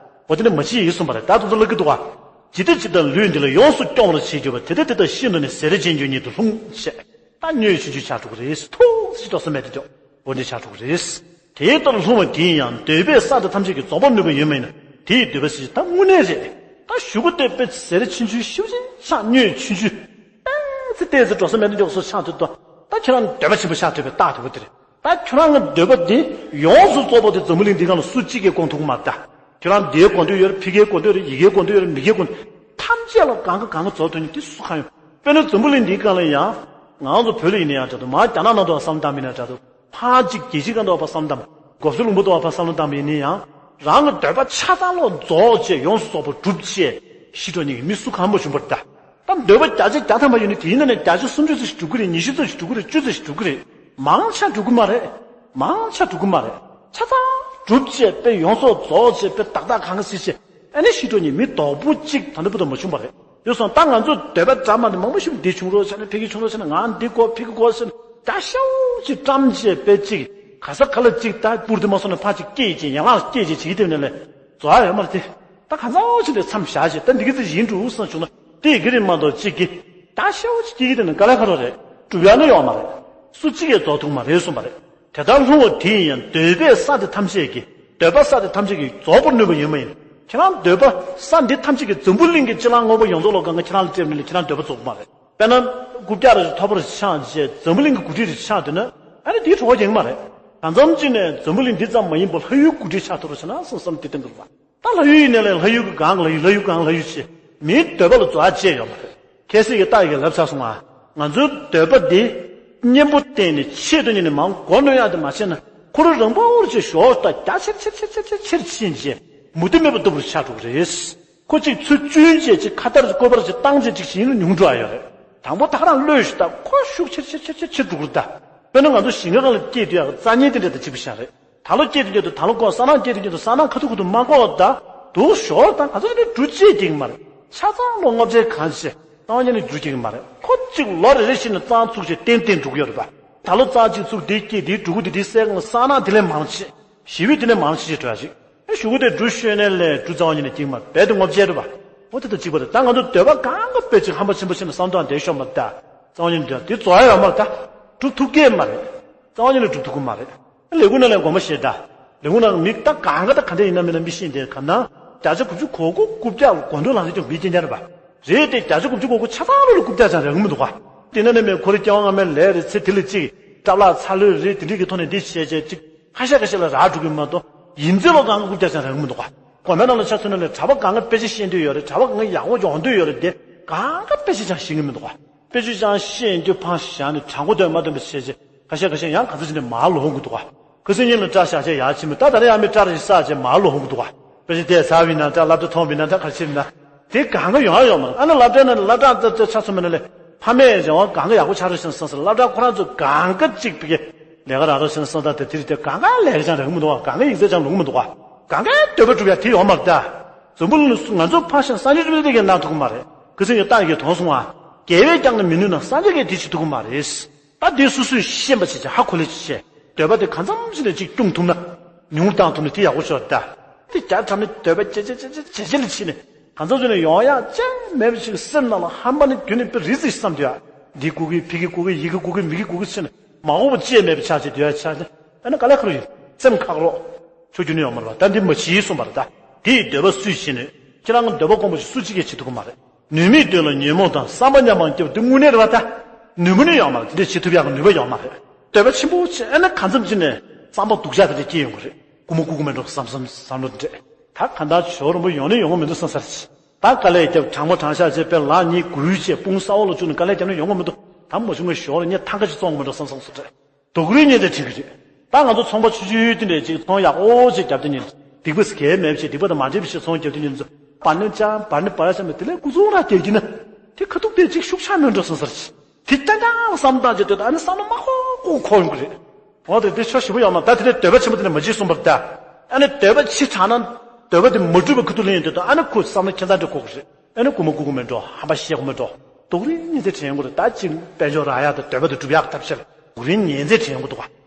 འོ་དེ་ནི་མ་ཕྱི་ཡིན་གསུངས་པ་རེད། ད་དུ་ཚོ་ལ་གི་འདུག་ག་ཇི་ལྟ་ཇི་ལྟར་ལུས་འདི་ལ་ཡོངས་སུ་སྐྱོང་བར་བྱེད་འགྱུར་བ། དེ་ལྟ་དེ་ལྟར་ཤིན་ཏུ་ནི་ཟས་རིགས་ཅན་རྒྱུ་ཉིད་དུ་ལྷུང་བྱས། ད་མྱོས་ཆུང་ཆུང་ཆགས་འགྲོ་གི་རེད། ཐུགས་སུ་ཅི་འགྲོ་ས་མེད་དེ་འགྲོ། འོ་འདི་ཆགས་འགྲོ་གི་རེད། དེ་ལྟར་ལྷུང་བ་དེ་ཡང་འདོད་པས་ས་དེ་ཐམས་ཅད་ཀྱི་རྫོགས་པར་ནུས་པ་ཡོད་མ་ཡིན་ན། དེ་ཡི་འདོད་པ་ཟེར་ད་དངོས་གནས་རེད། ད་ཞུ་གུ་དེ་དཔེ་ཟས་རིགས་ཆུང་ཆུང་ཤུ་ཅིག་ཆགས། མྱོས་ཆུང་ཆུང་། ཏན་ཙི་ཏན་ཙི་འགྲོ་ས་མེད་དེ་འགྲོ་སོ་ཆགས་འདུག་ད་ཁྱོད་རང་འདོད་པ་ཆེན་པོ་ཆགས་འདོད་པའི་རྟགས་དེ་བོ་དེ་རེད། ད་ཁྱོད་རང་གི་འདོད་པ་འདི་ཡོངས་སུ་རྫོགས་པ་དེ་འཛམ་བུ་གླིང་འདི་སྒང་ལ་སུ་གཅིག་གིས་སྐོང་ཐུབ་ཀྱི་མ་རེད་ད། ཁྱོད་རང་འདིའི་སྐོང་འདོད་ཡོད་རེད། ཕ་གིའི་སྐོང་འདོད་ཡོད་རེད། ཡི་གེའི་སྐོང་འདོད་ཡོད་རེད། མི་གིའི་སྐོང་འདོད། ཐམས་ཅད་ལ་གང་ག་གང་ག་རྫོགས་དོན་གཉིས་དེ་སུ་གང་ཡོད། དཔེར་ན་འཛམ་བུ་གླིང་འདིའི་སྒང་ལ་ཡང་ང་ཚོ་བོད་ལ་ཡིན་ན་ཡང་འདྲ་འདུག་མར་རྒྱ་ནག་ནང་དུ་བསམ་བློ་བཏང་མིན་ན་འདྲ་འདུག་ཕར་གཅིག་རྒྱལ་སྤྱིའི་སྒང་དུ་བསམ་བློ་བཏང་། གོ་ས་ལུང་པ་དུ་བསམ་བློ་བཏང་མིན་ན་ཡང་། རང་གི་འདོད་པ་ཆ་ཚང་ལོ་རྫོགས་བྱས་ཡོངས་སུ་རྫོགས་པ་གྲུབ་བྱས་ཤི་འགྲོ་ཉེན་གྱི་མི་སུ་གང་མ་བྱུང་བར་གདའ། ད་འདོད་པ་བརྒྱ་ཆ་བརྒྱ་ཐམ་པ་ཡོད་ན་དེའི་ནང་ནས་བརྒྱ་ཆ་སུམ་ཅུ་ཙམ་ཞིག་འགྲུབ་ཀྱི་རེད། ཉི་ཤུ་ཙམ་ཞིག་འགྲུབ་ཀྱི་རེད། ཉི་ཤུ་ཙམ་ཞིག་འགྲུབ་ཀྱི་རེད། མང་ཆ་འགྲུབ་ཀྱི་མ་རེད། མང་ཆ་འགྲུབ་ཀྱི་མ་རེད། ཆ་ཚང་གྲུབ་བྱས་དཔེ་ཡོངས་སུ་རྫོགས་བྱས་དཔེ་ཏག་ཏག་གང་ག་སྲིད་བྱས། ཨ་ནི་ཤི་འགྲོ་ཉེན་མི་རྡོག་པོ་གཅིག་ད་ལྟ་བར་དུ་མ་བྱུང་བ་རེད། ཡོད་སོང་ད་ང་ཚོ་འདོད་པ་འདྲ་མ་འདྲ་མང་པོ་ཞིག་འདི་བྱུང་རོགས་བྱས་ན། ཕ་གི་བྱུང་རོགས་བྱས་ན། ང་འདི་དགོས་ཕ་གི་དགོས་ཟེར་ན། ད་ཤའུ་ཅིག་བཀྲམ་བྱས་དཔེ་གཅིག་ག་ས་ག་ལ་གཅིག་ད་པུར་དེ་མ་སོང་ན་ཕ་གཅིག་སྐད་ཅིག་ཡན་ལག་སྐད་ཅིག་བྱེད་ཀྱི་དེ་ནས་ལས་རྫོགས་ཡ་ཡོད་མ་རེད་དེ། ད་གང་ཚང་ཅིག་ལས་མཚམས་བཞག་བྱས་ད་འདི་གི་ཚེ་ཡིན་འགྲོ་བསམ་བྱུང་ན་དེ་གི་རེད་མ་གཏོགས་གཅིག་གི་ད་ཤའུ་ཅིག་སྐྱེ་གི་དེ་ནས་དཀའ་ལས་ཁག་རོགས་རེད། གྲུབ་ཡ་ནི་ཡོད་མ་རེད། སུ་གཅིག་གིས་རྫོགས་ཐུབ་མ་རེད་གསུངས་པ་རེད། དེ་ལྟར་ལྷུང་བ་དེ་ཡིན་ཡང་འདོད་པས་ས་དེ་ཐམས་ཅད་ཀྱི། འདོད་པ་ས་དེ་ཐམས་ཅད་ཀྱི་རྫོགས་པར་ནུས་པ་ཡོད་མ་ཡིན། ཁྱེད་རང་འདོད་པ་ས་འདི་ཐམས་ཅད་ཀྱི་འཛམ་བུ་གླིང་གི་ཕྱི་ལང་དངོས་པོ་ཡོངས་རྫོགས་ལ་གང་ག་ཁྱེད་རང་ལ་སྤྲད་མིན་ལ་ཁྱེད་རང་འདོད་པ་རྫོགས་མ་རེད། དཔེར་ན། རྐུབ་བཀྱག་རེ་ཐོབ་པར་ཆགས་བྱས་འཛམ་བུ་གླིང་གི་འགོ་ཁྲིད་རེ་ཆགས་འདོད་ན། ཨ་ནི་དེའི་གྲོགས་ཡེང་མ་རེད། གང་འཚམ་ཅིག་ནས་འཛམ་བུ་གླིང་འདི་ཙམ་མ་ཡིན་པར་ལྷ་ཡུལ་འགོ་ཁྲིད་ཆགས་ཐུབ་རོགས་བྱས་ན་བསམ་བསམ་དེ་སྟོན་དགོས་པ། ད་ལྷ་ཡུལ་ཡིན་ནའི་ལས་ལྷ་ཡུལ་གྱི་སྒང་ལ་ཡུལ་ལྷ་ཡུལ་སྒང་ལྷ་ཡུལ་བྱས། མིའི་འདོད་པ་ལ་རྫོགས་ཡ་ཅེས་ཡོད་མ་རེད། ཁ་སང་གི་རྟགས་ཀྱི་ལབ་ཚར་སོང་ང་། ང་ཚོའི་འདོད་པ་འདི། གཉེན་པོ་བསྟེན་ནས་ཆེད་དུ་གཉེར་ནས་མང་མགོ་གནོན་ཡག་དེ་མ་བྱས་ན། ཁོ་རང་རང་བོར་ཅིག་ཞོག་ད་རྒྱ་ཆེར་ཆེར་ཆེར་ཕྱིན་རྗེས། མུ་མཐུད་མེད་པར་སྡུག་པར་ཆགས་འགྲོ་གི་རེད། ཁོ་གཅིག་ཚུར་བཅུན་བྱས་ཅིག་ཁ་ཏར་བཀོད་པར་ཅིག་བཏང་བྱས་ཅིག་ཞིག་ཡིན་ན་ཉུང་འགྲོ་ཡ་ཡོད་རེད། དང་པོ་ད་ག་རང་བློས་ཤུགས་ད་ཁོ་ཤུགས་ཆེར་ཆེར་ཆེར་ཆེར་ཆེར་འགྲོ་གི་རེད་ད། དཔེར་ན་ང་ཚོ་ཞིང་ཁ་སྒང་ལ་སྐྱེས་དུས་ཡག་རྩ་ཉེན་དེ་འདྲ་དང་གཅིག་པ་ཤ་རེད། ད་ལོ་སྐྱེས་དུས་སྐྱེས་དུས་ད་ལོ་ཀོ་ས་ནང་སྐྱེས་དུས་སྐྱེས་དུས་ས་ནང་ཁ་ཐུག་ཁ་ཐུག་མ་ཀོ་ད། དུག་ཞོར་དང་ག་ཚོད་ནས་འབྲུ་ཅིག་སྐྱེ་གི་མ་རེད། ཆ་ཚང་ལོ་ལྔ་བརྒྱའི་གང་ཤེས་རྩ་བ་ཉིད་ནས་འབྲུ་སྐྱེ་གི་མ་རེད། ཁོ་གཅིག་ལོ་རེ་རེ་བཞིན་ནས་རྩ་ཚུགས་ཆེ་ཏན་ཏན་འགྲོ་གི་ཡོད་རེད་པ། ད་ལོ་རྩ་གཅིག་ཚུགས་དེ་སྐྱེས་དེའི་འབྲུ་གུ་དེ་དེའི་སའི་སྒང་ལ་ས་ནང་དེ་ལས་མང་ཆེ། ཞི་བའི་དེ་ལས་མང་ཆེ་ཞིག་འགྲོ་ཡ་ཅིག་ཨེ་ཞུ་གུ་དེ་འབྲུ་ཤོད་ནས་ལས་འབྲུ་རྩ་བ་ཉིད་ནས་སྐྱེ་གི་མ་རེད་པས་དེ་ལྔ་བརྒྱའི་རེད་པ། འོ་དེ་དང་གཅིག་པ་རེད། ད་ང་ཚོ་འདོད་པ་གང་ག་དཔེ་ཅིག་ཧམ་པ་ཆེན་པོ་ཆེ་ནས་བསམ་བློ་བཏང་བསྡད་ཤོག་མ་རེད་ད། རྩ་བ་ཉིད་ནས་འདོད་དེ་རྫོགས་ཡ་ཡོད་མ་རེད་ད། འགྲུབ་ཐུབ་ཀྱི་མ་རེད། རྩ་བ་ཉིད་ནས་འགྲུབ་ཐུབ་ཀྱི་མ་རེད། ལས་ཁུངས་ནང་ལ་དགོངས་པ་བཞེས་ད། ལས་ཁུངས་ནང་མི་ད་གང་ག་ད་ག་འདྲ་ཡིན་ན་མིན་ན་མི་ཤེས་འདི་ག་ན། བརྒྱ་ཆ་དགུ་བཅུ་གོ་དགུ་རྐུབ་བཀྱག་ལ་སྒོ་འདོན་ལངས་ཀྱི་ཀྱང་མི་སྐྱེ་ཉར་པ། རེད་དེ་བརྒྱ་ཆ་དགུ་བཅུ་གོ་དགུ་ཆ་ཚང་ལོ་ལ་རྐུབ་བཀྱག་ཅང་རག་གི་མི་འདུག་ག་དེ་ན་ནི་མེད་ཁོ་རེ་སྐྱེ་བ་སྔ་མའི་ལས་རེད་ཚེ་དེ་ལ་གཅིག་སྐྲ་བརླག་ཚ་ལོས་རེད་དེ་འདྲས་ཀྱི་ཐོག་ནས་འདི་བྱས་བྱས་གཅིག་ཁ་ཤས་ཁ་ཤས་ལ་རག་འགྲོ་གི་མ་གཏོགས་ཡིན་ཚེ་ལོ་གང་ག་རྐུབ་བཀྱག་ཅང་རག་གི་མི་འདུག་ག་དགོན་པའི་ནང་ལ་ཆ་མཚོན་ན་ལས་གྲྭ་པ་གང་ག་དཔེ་ཆ་ཤེས་འདོད་ཡོད་རེད། གྲྭ་པ་གང་ག་ཡག་པོ་ཡོང་འདོད་ཡོད་རེད་དེ་གང་ག་དཔེ་ཆ་ཅང་ཤེས་ཀྱི་མི་འདུག་ག་དཔེ་ཆ་ཅང་ཤེས་འདོད་ཕངས་བཞག་ནས་དྲང་པོ་འདོད་མ་འདོད་པ་བྱས་བྱས། ཁ་ཤས་ཁ་ཤས་ཡང་ག་ཚོད་ཅིག་ནས་མར་ལོག་གི་འདུག་ག་ཁ་སང་ཉིན་ལ་སྐྲ་བཞར་བྱས་ཡར་ཕྱིན་མོད་ད་ད་རེས་ཡང་མི་སྐྲ་རེ་བསགས་བྱས་མར་ལོག་གི་འདུག་ག་དཔེ་ཆ་དེ་ཟ་བའི་ནང་འདྲ་སློབ་གྲྭ་མཐོང་བའི་ནང་འདྲ་ག་རེ་བྱེད་ན། དེ་གང་ག་ཡོང་ཡ་ཡོད་མ་རེད། ཨ་ནི་སློབ་གྲྭའི་ནང་ནས་སློབ་གྲྭ་ཚོ་ཚོ་ཆ་མཚོན་པ་ན་ལས་ཕ་མས་རེ་བ་གང་ག་ཡག་པོ་ཆགས་རོགས་ཞེས་སོང་ཟེར། སློབ་གྲྭ་ཁོ་རང་ཚོ་གང་ག་གཅིག་པའི་ལས་ཀ་རག་རོགས་ཞེས་སོང་ད་དེ་དེ་རེད་དེ་གང་ག་ལས་ཀ་ཅང་རག་གི་མི་འདུག་ག་གང་ག་ཡིག་ཚད་ཅང་ལོང་གི་མི་འདུག་ག་གང་ག་འདོད་པ་སྒྲུབ་ཡ་དེ་ཡོད་མ་རེད་ད། འཛམ་བུ་གླིང་ལ་ང་ཚོ་ཕ་ཤང་སངས་རྒྱས་བཅོམ་ལྡན་འདས་ཀྱིས་གནང་ཐུབ་ཀྱི་མ་རེད། ཁ་སང་ཡང་རྟགས་ཀྱིས་དོན་གསུང་བ། རྒྱལ་བས་ཀྱང་ནི་མི་ནུས་ན་སངས་རྒྱས་ཀྱིས་དེ་བྱེད་ཐུབ་ཀྱི་མ་རེད། ད་དེ་སོ་སོས་ཤེས་པ་བྱེད་ཅིག་ཧ་གོ་ལེ་བྱེད། འདོད་པ་དེ་གང་འཚམ་ཞིག་ནས་ཅིག་སྐྱོང་ཐུབ་ན། ཉུང་བཏང་ཐུབ་ན་དེ་ཡག་པོ་ཤོར་ད། དེ་རྒྱ་གྲམ་ནས་འདོད་པ་ཇེ་ཇེ་ཇེ་ཇེ་ཇེ་ཇེ་ལ་ཕྱིན་ནས་གང་འཚམ་ཞིག་ནས་ཡོང་ཡག་ཅང་མེད་པ་ཞིག་སེམས་ནང་ལ་ཧམ་པ་ནི་རྒྱུན་ནས་དཔེ་རི་རྩེ་ཞིག་བསམ་འདོད་ཡ། འདི་དགོས་ཀི་ཕི་གི་དགོས་ཀི་ཡི་གི་དགོས་ཀི་མི་གི་དགོས་ཀི་ཟེར་ནས་མ་འོངས་པ་ཅེས་མེད་པ་ཆགས་ཅིག་འདོད་ཡ་ཆགས་ནས་ཨ་ནི་དཀའ་ལས་ཁག་རུ་ཡིན་སེམས་ཁག་རོགས། ཆོས་རྒྱུ་ནི་ཡོང་མ་རེད་པ། ད་འདི་མ་བྱིས་གསུངས་པ་རེད་ད། དེ་ཡི་འདོད་པ་སུས་བྱིན་ནས་ཁྱེད་རང་གི་འདོད་པ་སྐོང་བ་ཞིག་སུ་གཅིག་གིས་བྱེད་ཐུབ་ཀྱི་མ་རེད། ནུས་མེད་འདོད་ལ་ཉོན་མོངས་དང་བསམ་པ་ཉམས་པའང་སྐྱེ་བ་འདི་དངོས་གནས་རེད་པ་ད། ནུས་པ་ནི་ཡོད་མ་རེད། དེ་འདྲས་བྱེད་ཐུབ་ཡག་གི་ནུས་པ་ཡོད་མ་རེད། འདོད་པ་ཆེན་པོ་ཆེ་ཨ་ནི་གང་འཚམ་ཅིག་ནས་བསམ་པ་སྡུག་ཅག་དེ་འདྲས་སྐྱེ་ཡོང་གི་རེད། ཀུ་མུ་ཀུ་ཀུ་མེད་འགྲོ་བསམ་བསམ་བསམ་བློ་འདྲས། ད་གང་ལྟར་ཞོར་རིང་པོ་ཡོང་ནི་ཡོང་གི་མི་འདུག་བསམ་ས་རེད། ད་དཀའ་ལས་རྒྱབ་དྲང་མོ་དྲང་བཞག་བྱས་པའི་ལག་གཉིས་འགུལ་བྱས་དཔུང་ས་འོག་ལ་བཅུག་ནས་དཀའ་ལས་རྒྱབ་ན་ཡོང་གི་མི་འདུག་ད་མ་བྱུང་བའི་ཞོར་ལ་ངས་ཐང་ཀ་ཅིག་བཙོང་གི་མི་འགྲོ་བསམ་བསམ་སོ་རེད། དུག་རུལ་ཉེན་དེ་ཁྲིད་ཀྱི་རེད། ད་ང་ཚོ་ཚོང་པ་ཆུང་ཆུང་དེ་འདྲས་ཅིག་ཚོང་ཡག་པོ་ཅིག་རྒྱབ་དེ་ཉིན་སྡིག་པ་གལ་མེད་པ་ཞིག་སྡིག་པ་དང་མ་འདྲེས་པ་ཞིག་ཚོང་རྒྱབ་དེ་ཉིན་ཚོ་བར་ནི་ཅང་བར་ནི་བར་ཅང་མེད་དེ་ལས་སྐུ་ཚོང་ར་རྒྱག་གི་ན། དེ་ཁ་ཐུག་དེ་ཅིག་ཤུགས་ཆག་མི་འགྲོ་སོང་ཟེར་གྱི། དེ་ཏན་ཏན་བསམ་བཏང་བྱས་སྡོད་དུས་ཨ་ནི་བསམ་བློ་མ་འཁོར་འཁོར་འཁོར་ཡོང་གི་རེད། འོ་དེ་དེ་ཆོ་ཞིབ་པོ་ཡོང་མ་ད་དེ་ནས་འདོད་པ་ཆེན་པོ་དེ་ནས་མ་བྱེད་གསུངས་པར་ད། ཨ་ནི་འདོད་པ་ཆེ་དྲགས་ན་འདོད་པ་དེ་མ་འགྲུབ་པའི་ཁ་ཐུག་ལ་ཡིན་སྡོད་དུས་ཨ་ནི་ཁོ་བསམ་བློ་ཁྱད་མཚར་འདྲ་འཁོར་གི་རེད། ཨ་ནི་རྐུ་མ་རྐུ་དགོས་མི་འགྲོ། ཧམ་པ་བཤད་དགོས་མི་འགྲོ། སྡུག་རུས་ཉིན་མཚན་དྲན་དགོས་རེད། ད་ཅིག་དཔལ་འབྱོར་རག་ཡག་དང་འདོད་པ་དེ་སྒྲུབ་ཡག་ཐབས་ཤེས་ལ་སྡུག་རུས་ཉིན་མཚན་དྲན་དགོས་འདུག་ག་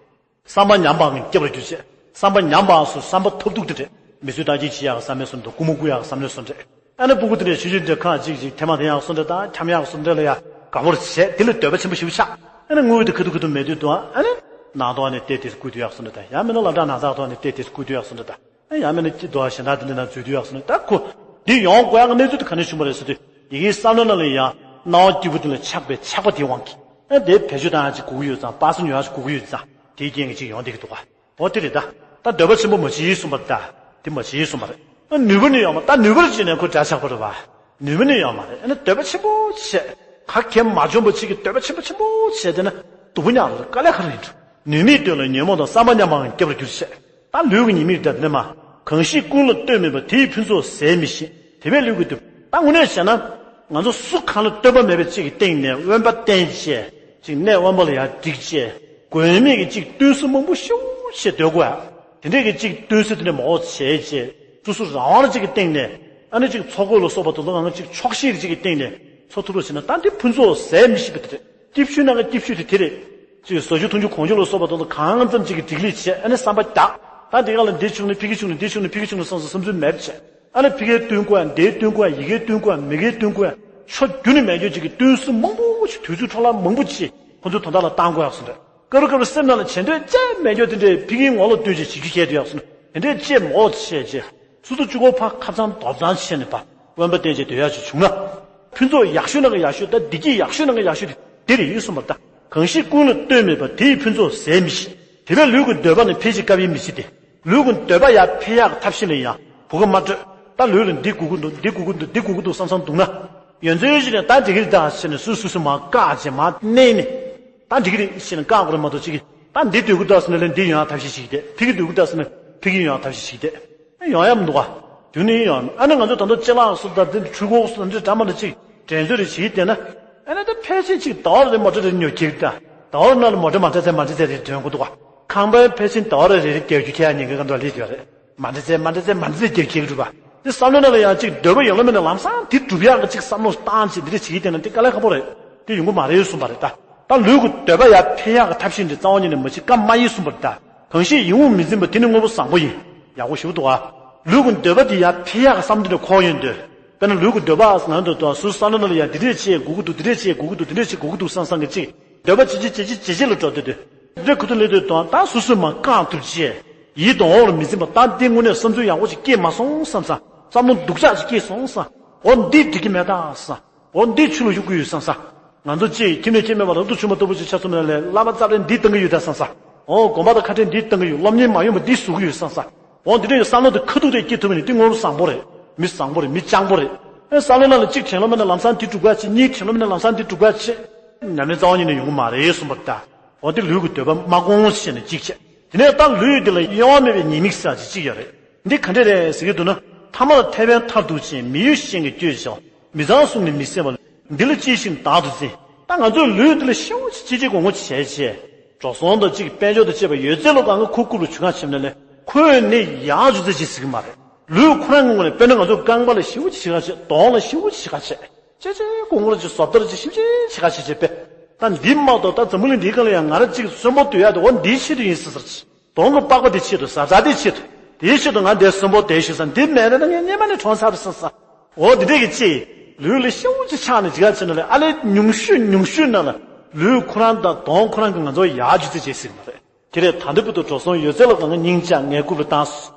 བསམ་པ་ཉམས་པའང་སྐྱབས་རེ་གྱུར་ཅིག་བསམ་པ་ཉམས་པའང་སུ་བསམ་པ་ཐབས་སྡུག་དེ་རེད། མི་ཚོས་བདག་གཅེས་བྱེད་ཡག་བསམ་མེད་སོང་འདུག་རྐུ་མ་རྐུ་ཡག་བསམ་མེད་སོང་རེད། ཨ་ནི་སྤུ་གུ་དེ་འདྲས་ཆུང་ཆུང་དེ་ཁ་ཅིག་ཅིག་ཐེ་མ་དེ་ཡག་སོང་འདྲ་དང་འཁྱམ་ཡག་སོང་འདྲ་ལ་ཡ་དགའ་པོར་བྱས་དེ་ལ་འདོད་པ་ཆེན་པོ་ཞིག་ཆགས། ཨ་ནི་དངུལ་དེ་ཁ་ཐུག་ཁ་ཐུག་མེད་དུས་དུ་ཨ་ནི་ནང་དོག་ནས་བལྟས་དེ་བརྐུས་དུས་ཡག་སོང་འདྲ་དང་ཡང་མིན་ན་སློབ་གྲྭ་ནང་ཚགས་ཐོག་ནས་བལྟས་དེ་བརྐུས་དུས་ཡག་སོང་འདྲ་དང་། ཨ་ཡང་མིན་ན་ཅི་དོ་གཞན་དག་དེ་འདྲ་ན་འཛུལ་དུས་ཡག་སོང་འདྲ་ད་ཁོ་འདི་ཡོང་དགོས་ཡག་གནས་ཚུལ་དེ་ག་ནས་བྱུང་བ་རེད་ཟེར་དུས་ཡི་གེའི་བསམ་བློ་ནང་ལ་ཡང་སྣང་བ་སྐྱིད་པོ་དེ་ལ་ཆགས་པའི་ཆགས་པ་དེའི་དབང་གིས་ཨ་དེ་བེད་སྤྱོད་བཏང་ཡག་ཅིག་དགོས་ཀྱི་ཡོད་ཙང་པ་སེ་ཉོ་ཡག་ཅིག་དགོས་ཀྱི་ཡོད་ཙང་དེའི་རྐྱེན་གྱིས་ཅིག་ཡོང་བསྡད་ཀྱི་འདུག་ག་འོ་དེ་རེད་ད། ད་འདོད་པ་ཆེན་པོ་མ་བྱེད་གསུངས་པ་རེད་ད། དེ་མ་བྱེད་གསུངས་པ་རེད། ཨ་ནུས་པ་ནི་ཡོད་མ་ད་ནུས་པར་བྱས་ནས་ཁོ་འདྲ་ཆགས་པ་རེད་བ། ནུས་པ་ནི་ཡོད་མ་རེད། ཨ་ནི་འདོད་པ་ཆེན་པོ་བྱས། ག་གེ་མ་བྱུང་བ་ཅིག་གི་འདོད་པ་ཆེན་པོ་ཆེན་པོ་བྱས་དེ་ན་སྡུག་པོ་མྱངས་རེད་དཀའ་ལས་ཁག་རེད་འགྲོ། ནུས་མེད་དོན་ལ་ཉོན་མོངས་དང་བསམ་པ་ཉམས་པའང་སྐྱབས་རེ་གྱུར་བྱས། ད་ལུས་ཀྱི་ཉེས་དམིགས་ད་དེ་ནས་མ། གང་ཞིག་ཀུན་ལ་ལྟོས་མེད་པ་དེ་ཡི་ཕུན་ཚོགས་ཟད་མི་ཤེས། དེ་བས་ལུས་ཀྱི་འདོད། ད་དངོས་གནས་བྱས་ན། ང་ཚོ་སུ་གང་ལ་ལྟོས་པ་མེད་པའི་ཅིག་གི་སྟེང་ནས་དབེན་པ་བསྟེན་བྱས། ཅིག་གནས་དབེན་པ་ལ་ཡར་བསྒྲིགས་བྱས། དགོས་མེད་ཀྱི་ཅིག་བསྟུན་གཟུགས་མང་པོ་ཤུགས་ཆེ་སྡོད་དགོས་ཡ། དེ་འདྲས་ཀྱི་ཅིག་བསྟུན་གཟུགས་དེ་འདྲས་མང་པོ་བྱས་བྱས། སོ་སོ་རང་དབང་ཅིག་གི་སྟེང་ནས། ཨ་ནི་ཅིག་འཚོ་གོས་ལ་སོགས་པ་དང་ལ་ང་ཅིག་ཆོག་ཤེས་ཅིག་གི་སྟེང་ནས་འཚོ་ཐུབ་རོགས་བྱས་ན་ད་འདི་ཕུན་ཚོགས་ཟད་མི་ཤེས་པ་དེ་རེད། སྐྱིད་ཤོས་ནང་གི་སྐྱིད་ཤོས་དེ་དེ་རེད། ཅིག་ཟ་རྒྱུ་འཐུང་རྒྱུ་གོན་རྒྱུ་ལ་སོགས་པ་དང་གང་ཙམ་ཅིག་གི་སྒྲིག་ལེ་བྱས་ཨ་ནི་བསམ་པ་རྒྱག་ད་འདི་ག་ལ་འདི་བྱུང་ནས་ཕ་གི་བྱུང་ནས་འདི་བྱུང་ནས་ཕ་གི་བྱུང་ནས་བསམ་བསམ་བསམ་ཚུལ་མེད་པ་བྱས། ཨ་ནི་ཕ་གིའི་བསྟུན་དགོས་ཡ་འདིའི་བསྟུན་དགོས་ཡ་ཡི་གེའི་བསྟུན་དགོས་ཡ་མི་གེའི་བསྟུན་དགོས་ཡ་ཆོ་རྒྱུ་ནི་མེད་རྒྱུ་ཅིག་གི་བསྟུན་གཟུགས་མང་པོ་ཞིག་དུས་ཚོད་འཕྲོ་བརླག་མང་པོ་ཅིག་ཁོ་ཚོའི་དོན་དག་ལ་བཏང་དགོས་ཡག་སོང་རེད། སྐབས་རེ་སྐབས་རེ་སེམས་ནང་ལ་བྱེད་འདོད་ཅི་མེད་རྒྱུ་དེ་འདྲའི་ཕ་གིའི་ངོ་ལ་བསྟུན་ཅིག་བྱེད་རྒྱུ་བྱས་དུ་ཡག་སོང་དེ་འདྲའི་ཅི་མོ་བྱས་ཅི། སོ་སོ་གཅིག་པོ་ཕར་ཁ་ཚང་རྡོབ་ཚང་བྱས་ནས་ཕར་དབེན་པ་བསྟེན་བྱས་སྡོད་ཡག་ཅིག་བྱུང་ན། ཕུན་ཚོགས་ཡག་ཤོས་ནང་གི་ཡག་ཤོས་ད་བདེ་སྐྱིད་ཡག་ཤོས་ནང་གི་ཡག་ཤོས་དེ་འདི་རེད་ཡིན་གསུངས་པ་ད། གང་ཞིག་ཀུན་ལ་ལྟོས་མེད་པ་དེ་ཡི་ཕུན་ཚོགས་ཟད་མི་ཤེས། དེ་བས་ལུས་ཀྱི་འདོད་པ་ནི་འཕེལ་ཞིང་སྐབས་ཡིན་མི་སྲིད་དེ། ལུས་ཀྱི་འདོད་པ་ཡར་འཕེལ་ཡག་གི་ཐབས་ཤེས་ལ་ཡང་བུ་ག་མ་སྤྲོད། ད་ལུས་ལ་འདི་དགོས་ཀྱི་འདུག་འདི་དགོས་ཀྱི་འདུག་འདི་དགོས་ཀྱི་འདུག་བསམ་བསམ་འདུག་ན། ཡོན་ཚོའི་གཞི་ནས་ད་འགྲིག་གི་རེད་ད་ཟེར་ནས་སུས་སུས་སུ་མར་བཀག་བྱས་མར་མནན་ནས། ད་འགྲིག་གི་རེད་ཟེར་ནས་བཀག་དགོས་རེད་མ་གཏོགས་ཅིག་གིས་ད་འདི་འདོད་ཀྱི་འདུག་ཟེར་ན་ལས་འདི་ཡོང་ཡག་ཐབས་ཤེས་ཤིག་བསྡད། ཕ་གི་འདོད་ཀྱི་འདུག་ཟེར་ན་ཕ་གི་ཡོང་ཡག་ཐབས་ཤེས་ཤིག་བསྡད། ཡོང་ཡག་མི་འདུག་ག་དུས་ནི་ཡོང་ཡག་མི་ཨ་ནི་ང་ཚོ་ད་དུང་ཅ་ལག་སོགས་ད་འདི་འཕྲུལ་འཁོར་སོགས་འདི་འདྲ་མ་འདྲ་ཅིག་འགྲན་རྩོད་རེ་བྱེད་བསྡད་ན། ཨ་ནི་ད་ཕལ་ཆེར་ཅིག་ཟླ་བ་རེ་མོ་ཊ་རེ་ཉོ་ཁྱེར་ད། ཟླ་བ་རེ་ནང་ལ་མོ་ཊ་མ་འདྲ་ཚད་མ་འདྲ་ཚད་རེ་འདོན་དགོས་འདུག་ག་ཁང་པའི་ཕལ་ཆེར་ཟླ་བ་རེ་རེ་རེ་རྒྱག་རྒྱུ་ཁྱེད་ཡང་ཉེན་ཁ་ག་འདྲ་སླེབས་ཡོད་རེད། མ་འདྲ་ཚད་མ་འདྲ་ཚད་མ་འདྲ་ཚད་རྒྱག་ཁྱེར་འགྲུབ་པ། དེ་བསམ་བློ་ནང་ལ་ཡང་ཅིག་འདོད་པ་ཡོད་ལ་མེད་ན་ལམ་སང་དེ་འགྲུབ་ཡག་གི་ཅིག་བསམ་བློ་བཏང་བྱས་འདི་འདྲ་བྱེད་ཀྱི་བསྡད་ན་དེ་དཀའ་ལས་ཁག་པོ་རེད། དེ་ཡོང་གི་མ་རེད་གསུངས་པ་རེད་ད། ད་ལུས་ཀྱི་འདོད་པ་ཡར་འཕེལ་ཡག་གི་ཐབས་ཤེས་འདི་རྩ་བ་ཉིད་ནས་མ་བྱེད་ཀ་མ་ཡིན་གསུངས་པ་རེད་ད། གང་ཞིག་ཡིད་འོང་མི་འཛིན་པ་དེ་ནི་དངོས་པོ་བཟང་པོ་ཡིན། ཡག་པོ་ཞེ་པོ་འདུག་ཨ། ལུས་ཀྱི་འདོད་པ་འདི་ཡར་འཕེལ་ཡག་གི་བསམ་འདི་འདྲ་འཁོར་ཡོང་དུས། དཔེར་ན་ལུས་ཀྱི་འདོད་པ་ཟེར་ན་འདོད་དོ་སུ་བསམ་བློ་ནང་ལ་ཡང་འདི་འདྲས་བྱེད་དགོས་ཀྱི་འདུག་འདི་འདྲས་བྱེད་དགོས་ཀྱི་འདུག་འདི་འདྲས་བྱེད་དགོས་ཀྱི་འདུག་བསམ་བསམ་གི་ཅིག་འདོད་པ་ཇེ་ཆེ་ཇེ་ཆེ་ཇེ་ཆེ་ལ་འགྲོ་དུས་དུས། འདི་འདྲས་ཁུ་ཐུག་སླེབས་དུས་དོན་དག་སོ་སོས་མ་བཀག་ཐུབ་ཅེས། ཡིད་དང་འོག་ལ་མི་འཛིན་པ་ད་འདི་དངོས་གནས་བསམ་ཚུལ་ཡག་པོ་ཅིག་སྐྱེས་མ་སོང་བསམ་ས། བསམ་བློ་སྡུག་ཅག་ཅིག་སྐྱེས་སོང་བསམ། འོ་འདི་འགྲིག་གི་མེད་ད་བསམ། འོ་འདི་ཆུ་ལ་གཡུག་གི་ཡོད་བསམ་ས། ང་ཚོ་ཅིག་ཁྱིམ་ནས་ཁྱིམ་མེད་པ་ལ་ཏུ་ཆུ་མ་ལྟ་བུ་ཅིག་ཆ་ཚང་མ་ལས་བསླབ་པ་རྩ་བའི་འདི་བཏང་གི་ཡོད་ད་བསམ་ས། འོ་དགོན་པ་དང་ཁ་བྲལ་འདི་བཏང་གི་ཡོད། སློབ་གཉེར་མ་ཡོང་བ་འདི་བཟོ་གི་ཡོད་བསམ་ས། འོ་འདི་འདྲ་ཡི་བསམ་བློ་དེ་ཁ་ཐུག་དེ་སྐྱེ་ཐུབ་ནི་འདི་ངོ་བོ་བཟང་པོ་རེད། མི་བཟང་པོ་རེད། མི་སྤྱང་པོ་རེད། ཨེ་བསམ་བློ་ནང་ལ་གཅིག་དྲན་ལོ་མེད་ན་ལམ་སང་འདི་སྒྲུབ་ག་བྱེད། གཉིས་དྲན་ལོ་མེད་ན་ལམ་སང་འདི་སྒྲུབ་ག་བྱེད། ཉམས་ལེན་རྩ་བ་ཉིད་ནས་ཡོང་གི་མ་རེད་གསུངས་པ་ལྟ། འོ་འདི་ལུས་ཀྱི་འདོད་པ་མ་སྐོང་བྱས་ནས་གཅིག་བྱས། དེ་ནས་ད་ལུས་འདི་ལ་གཡེང་བ་མེད་པའི་ཉེས་དམིགས་ཟེར་ཅིག་གཅིག་ཡོད་རེད། འདི་ག་འདྲ་རེད་ཟེར་གྱི་འདུག་ན། ཐ་མར་ཐལ་བའི་མཐར་ཐུག་ཅིང་མི་གཡོ་གཞན་གྱིས་བསྐྱོད་བྱ་བ། མི་ཚངས་གསུམ་ནི་མི་སེམས་པ་ལ། འདི་ལ་གཅེས་ཤིང་བདག་ཏུ་འཛིན། ད་ང་ཚོས་ལུས་འདི་ལ་ཤེའུ་ཅིག་ཅིག་ཅིག་དགོངས་པ་བྱས་བྱས། འགྲོ་སོང་དང་གཅིག་དཔལ་འབྱོར་དང་བཅས་པ་ཡོད་ཚད་ལོ་གང་གི་ཁོ་རྐུབ་ལ་ཞུ་གང་བྱེད་ན་ལས་ཁོས་ནི་ཡག་ཅུ་ཚད་ཅིག་ཟེར་གི་མ་རེད། ལུས་ཁོ་རང་གི་ངོས་ནས་དཔེར་ན་ང་ཚོ་རྐང་པ་ལ་ཤེའུ་ཅིག་ཞེ་དྲག་བྱས། གདོང་ལ་ཤེའུ་ཅིག་ཞེ་དྲག་བྱས། ཅེ་ཅེ་ཀོང་ཀོར་ཅིག་བཟོ་ལྟར་ཅིག་ཤེའུ་ཅིག་ཞེ་དྲག་བྱས་བྱས་པས། ད་འདི་མ་གཏོགས་ད་འཛམ་བུ་གླིང་འདིའི་སྒང་ལ་ཡང་ང་རང་གཅིག་གསོན་པོ་སྡོད་ཡག་དེ་འོ་འདིའི་ཆེད་དུ་ཡིན་ཟེར་ཟེར་ཅིག་གདོང་གི་པགས་པ་དེ་ཆེད་དུ་བཟའ་ཟླ་དེ་ཆེད་དུ། དེའི་ཆེད་དུ་ང་འདིར་གསོན་པོ་བསྡད་ཤོག་ཟེར། འདི་མེད་ན་ངས་སྔོན་མ་ནས་གྲོངས་ཚར་རེད་བསམ་ས། འོ་འདི་འདྲས་ཀྱི་ཅི། ལུས་ལ་ཤེའུ་ཅིག་ཆགས་ནས་ཅི་ག་བྱས་ན་ལས་ཨ་ལས་ཉུང་ཤོས་ཉུང་ཤོས་ནང་ལ་ལུས་ཁོ་རང་དང་གདོང་ཁོ་རང་གི་ང་ཚོ་ཡག་ཅུ་ཚད་བྱས་ཟེར་གི་མ་རེད། དེ་རེད། ད་འདི་བུ་དུ་འགྲོ་སོང་ཡོད་ཚད་ལ་གང་གི་སྙིང་བཅངས་ངས་རྐུབ་ལ་བཏང་།